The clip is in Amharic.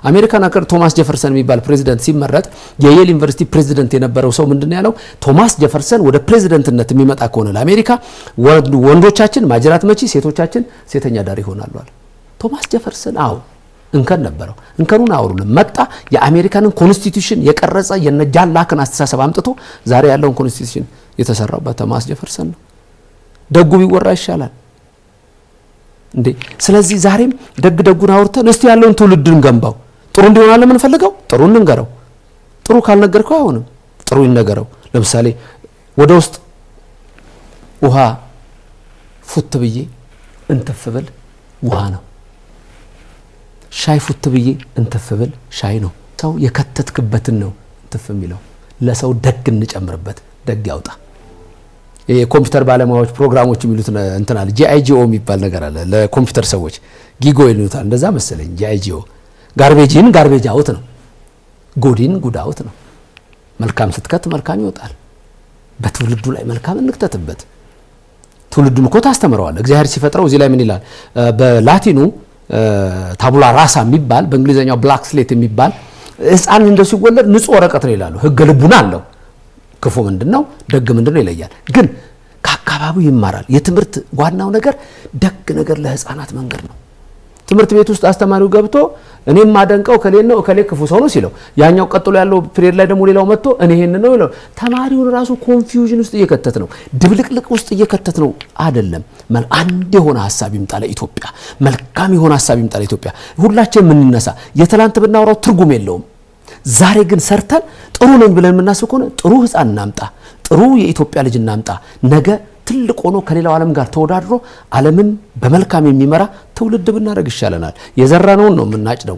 አሜሪካን ሀገር ቶማስ ጀፈርሰን የሚባል ፕሬዚደንት ሲመረጥ የየል ዩኒቨርሲቲ ፕሬዚደንት የነበረው ሰው ምንድን ነው ያለው? ቶማስ ጀፈርሰን ወደ ፕሬዚደንትነት የሚመጣ ከሆነ ለአሜሪካ ወንዶቻችን ማጅራት መቺ፣ ሴቶቻችን ሴተኛ አዳሪ ይሆናሉ አለ። ቶማስ ጀፈርሰን አዎ እንከን ነበረው። እንከኑን አወሩልን። መጣ፣ የአሜሪካንን constitution የቀረጸ፣ የነ ጃን ላክን አስተሳሰብ አምጥቶ ዛሬ ያለውን constitution የተሰራው በቶማስ ጀፈርሰን ነው። ደጉ ቢወራ ይሻላል እንዴ? ስለዚህ ዛሬም ደግ ደጉን አውርተን እስቲ ያለውን ትውልድ እንገንባው። ጥሩ እንዲሆን አለ የምንፈልገው፣ ጥሩ እንንገረው። ጥሩ ካልነገርከው አይሆንም። ጥሩ ይነገረው። ለምሳሌ ወደ ውስጥ ውሃ ፉት ብዬ እንትፍ ብል ውሃ ነው። ሻይ ፉት ብዬ እንትፍ ብል ሻይ ነው። ሰው የከተትክበትን ነው እንትፍ የሚለው። ለሰው ደግ እንጨምርበት፣ ደግ ያውጣ። የኮምፒውተር ባለሙያዎች ፕሮግራሞች የሚሉት እንትን አለ፣ GIGO የሚባል ነገር አለ። ለኮምፒውተር ሰዎች GIGO ይሉታል። እንደዛ መሰለኝ GIGO። Garbage in garbage out ነው። Good in good out ነው። መልካም ስትከት መልካም ይወጣል። በትውልዱ ላይ መልካም እንክተትበት። ትውልዱን እኮ ታስተምረዋለህ። እግዚአብሔር ሲፈጥረው እዚህ ላይ ምን ይላል? በላቲኑ tabula rasa የሚባል፣ በእንግሊዝኛው blank slate የሚባል፣ ሕፃን እንደው ሲወለድ ንጹህ ወረቀት ነው ይላሉ። ህገ ልቡና አለው። ክፉ ምንድን ነው፣ ደግ ምንድን ነው ይለያል። ግን ከአካባቢው ይማራል። የትምህርት ዋናው ነገር ደግ ነገር ለህፃናት መንገር ነው። ትምህርት ቤት ውስጥ አስተማሪው ገብቶ እኔ የማደንቀው እከሌን ነው፣ እከሌ ክፉ ሰው ነው ሲለው፣ ያኛው ቀጥሎ ያለው period ላይ ደግሞ ሌላው መጥቶ እኔ ይሄን ነው ይለው፣ ተማሪውን ራሱ confusion ውስጥ እየከተት ነው፣ ድብልቅልቅ ውስጥ እየከተት ነው። አይደለም፣ አንድ የሆነ ሀሳብ ይምጣ ለኢትዮጵያ፣ መልካም የሆነ ሀሳብ ይምጣ ለኢትዮጵያ። ሁላችን የምንነሳ የትላንት ብናወራው ትርጉም የለውም። ዛሬ ግን ሰርተን ጥሩ ነኝ ብለን የምናስብ ከሆነ ጥሩ ህፃን እናምጣ፣ ጥሩ የኢትዮጵያ ልጅ እናምጣ። ነገ ትልቅ ሆኖ ከሌላው ዓለም ጋር ተወዳድሮ ዓለምን በመልካም የሚመራ ትውልድ ብናደርግ ይሻለናል። የዘራነውን ነው የምናጭደው።